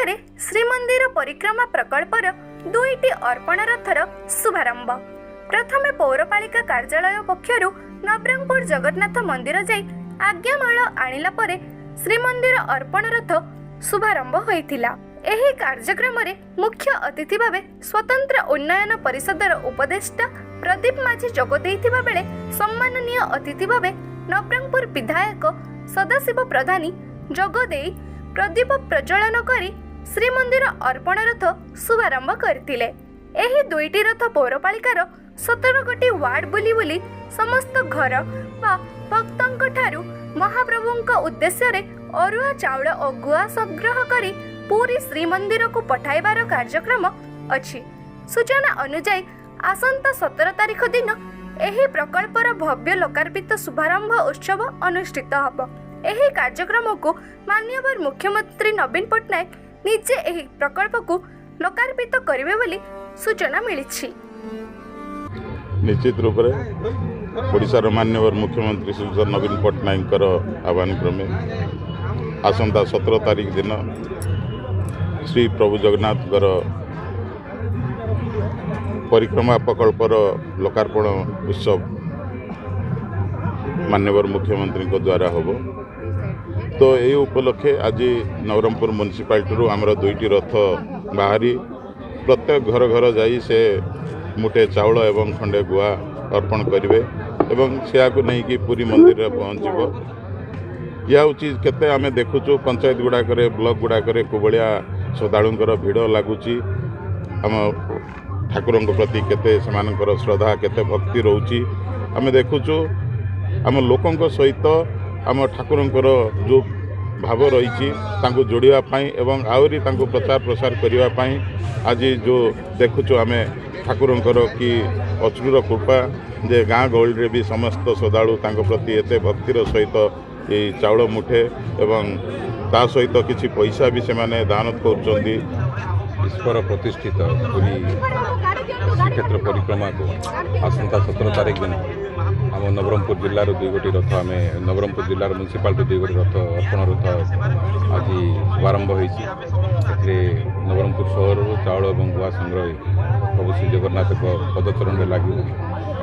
ପୌରପାଳିକାରେ ଶ୍ରୀମନ୍ଦିର ପରିକ୍ରମା ପ୍ରକଳ୍ପର ଦୁଇଟି ଅର୍ପଣ ରଥର ଶୁଭାରମ୍ଭ। ପ୍ରଥମେ ପୌରପାଳିକା କାର୍ଯ୍ୟାଳୟ ପକ୍ଷରୁ ନବରଙ୍ଗପୁର ଜଗନ୍ନାଥ ମନ୍ଦିର ଯାଇ ଆଜ୍ଞାମାଳ ଆଣିଲା ପରେ ଶ୍ରୀମନ୍ଦିର ଅର୍ପଣ ରଥ ଶୁଭାରମ୍ଭ ହୋଇଥିଲା। ଏହି କାର୍ଯ୍ୟକ୍ରମରେ ମୁଖ୍ୟ ଅତିଥି ଭାବେ ସ୍ୱତନ୍ତ୍ର ଉନ୍ନୟନ ପରିଷଦର ଉପଦେଷ୍ଟା ପ୍ରଦୀପ ମାଝୀ ଯୋଗ ଦେଇଥିବା ବେଳେ ସମ୍ମାନନୀୟ ଅତିଥି ଭାବେ ନବରଙ୍ଗପୁର ବିଧାୟକ ସଦାଶିବ ପ୍ରଧାନୀ ଯୋଗ ଦେଇ ପ୍ରଦୀପ ପ୍ରଜ୍ୱଳନ କରି ଶ୍ରୀମନ୍ଦିର ଅର୍ପଣ ରଥ ଶୁଭାରମ୍ଭ କରିଥିଲେ। ଏହି ଦୁଇଟି ରଥ ପୌରପାଳିକାର 17 ଗୋଟି ୱାର୍ଡ ବୁଲି ବୁଲି ସମସ୍ତ ଘର ବା ଭକ୍ତଙ୍କ ଠାରୁ ମହାପ୍ରଭୁଙ୍କ ଉଦ୍ଦେଶ୍ୟରେ ଅରୁଆ ଚାଉଳ ଓ ଗୁଆ ସଂଗ୍ରହ କରି ପୁରୀ ଶ୍ରୀମନ୍ଦିରକୁ ପଠାଇବାର କାର୍ଯ୍ୟକ୍ରମ ଅଛି। ସୂଚନା ଅନୁଯାୟୀ, ଆସନ୍ତା 17 ତାରିଖ ଦିନ ଏହି ପ୍ରକଳ୍ପର ଭବ୍ୟ ଲୋକାର୍ପିତ ଶୁଭାରମ୍ଭ ଉତ୍ସବ ଅନୁଷ୍ଠିତ ହେବ। ଏହି କାର୍ଯ୍ୟକ୍ରମକୁ ମାନ୍ୟବର ମୁଖ୍ୟମନ୍ତ୍ରୀ ନବୀନ ପଟ୍ଟନାୟକ ନିଜେ ଏହି ପ୍ରକଳ୍ପକୁ ଲୋକାର୍ପିତ କରିବେ ବୋଲି ସୂଚନା ମିଳିଛି। ନିଶ୍ଚିତ ରୂପରେ ଓଡ଼ିଶାର ମାନ୍ୟବର ମୁଖ୍ୟମନ୍ତ୍ରୀ ଶ୍ରୀଯୁକ୍ତ ନବୀନ ପଟ୍ଟନାୟକଙ୍କର ଆହ୍ୱାନ କ୍ରମେ ଆସନ୍ତା 17 ତାରିଖ ଦିନ ଶ୍ରୀ ପ୍ରଭୁ ଜଗନ୍ନାଥଙ୍କର ପରିକ୍ରମା ପ୍ରକଳ୍ପର ଲୋକାର୍ପଣ ଉତ୍ସବ ମାନ୍ୟବର ମୁଖ୍ୟମନ୍ତ୍ରୀଙ୍କ ଦ୍ୱାରା ହେବ। ତ ଏହି ଉପଲକ୍ଷେ ଆଜି ନବରଙ୍ଗପୁର ମ୍ୟୁନିସିପାଲିଟିରୁ ଆମର ଦୁଇଟି ରଥ ବାହାରି ପ୍ରତ୍ୟେକ ଘର ଘର ଯାଇ ସେ ମୁଠେ ଚାଉଳ ଏବଂ ଖଣ୍ଡେ ଗୁଆ ଅର୍ପଣ କରିବେ ଏବଂ ସେୟାକୁ ନେଇକି ପୁରୀ ମନ୍ଦିରରେ ପହଞ୍ଚିବ। ଇଏ ହେଉଛି କେତେ ଆମେ ଦେଖୁଛୁ, ପଞ୍ଚାୟତ ଗୁଡ଼ାକରେ, ବ୍ଲକ ଗୁଡ଼ାକରେ କେଉଁଭଳିଆ ଶ୍ରଦ୍ଧାଳୁଙ୍କର ଭିଡ଼ ଲାଗୁଛି, ଆମ ଠାକୁରଙ୍କ ପ୍ରତି କେତେ ସେମାନଙ୍କର ଶ୍ରଦ୍ଧା, କେତେ ଭକ୍ତି ରହୁଛି। ଆମେ ଦେଖୁଛୁ ଆମ ଲୋକଙ୍କ ସହିତ ଆମ ଠାକୁରଙ୍କର ଯେଉଁ ଭାବ ରହିଛି, ତାଙ୍କୁ ଯୋଡ଼ିବା ପାଇଁ ଏବଂ ଆହୁରି ତାଙ୍କୁ ପ୍ରଚାର ପ୍ରସାର କରିବା ପାଇଁ ଆଜି ଯେଉଁ ଦେଖୁଛୁ ଆମେ ଠାକୁରଙ୍କର କି ଅଚୁର କୃପା ଯେ ଗାଁ ଗହଳିରେ ବି ସମସ୍ତ ଶ୍ରଦ୍ଧାଳୁ ତାଙ୍କ ପ୍ରତି ଏତେ ଭକ୍ତିର ସହିତ ଏଇ ଚାଉଳ ମୁଠେ ଏବଂ ତା ସହିତ କିଛି ପଇସା ବି ସେମାନେ ଦାନ କରୁଛନ୍ତି। ଈଶ୍ୱର ପ୍ରତିଷ୍ଠିତ ପୁରୀ ଶ୍ରୀକ୍ଷେତ୍ର ପରିକ୍ରମାକୁ ଆସନ୍ତା 17 ତାରିଖ ଦିନ ଆମ ନବରଙ୍ଗପୁର ଜିଲ୍ଲାର ଦୁଇ ଗୋଟି ରଥ, ଆମେ ନବରଙ୍ଗପୁର ଜିଲ୍ଲାର ମ୍ୟୁନିସିପାଲିଟି ଦୁଇ ଗୋଟି ରଥ, ଅର୍ପଣ ରଥ ଆଜି ଶୁଭାରମ୍ଭ ହୋଇଛି। ଏଥିରେ ନବରଙ୍ଗପୁର ସହରରୁ ଚାଉଳ ଏବଂ ଗୁଆ ସଂଗ୍ରହ ହୋଇ ପ୍ରଭୁ ଶ୍ରୀ ଜଗନ୍ନାଥଙ୍କ ପଦଚରଣରେ ଲାଗିବ।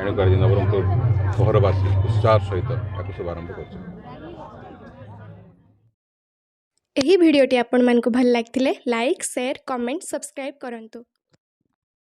ଏଣୁକରି ଆଜି ନବରଙ୍ଗପୁର ସହରବାସୀ ଉତ୍ସାହର ସହିତ ଏହାକୁ ଶୁଭାରମ୍ଭ କରିଛନ୍ତି। ଏହି ଭିଡ଼ିଓଟି ଆପଣମାନଙ୍କୁ ଭଲ ଲାଗିଥିଲେ ଲାଇକ୍, ସେୟାର, କମେଣ୍ଟ, ସବସ୍କ୍ରାଇବ୍ କରନ୍ତୁ।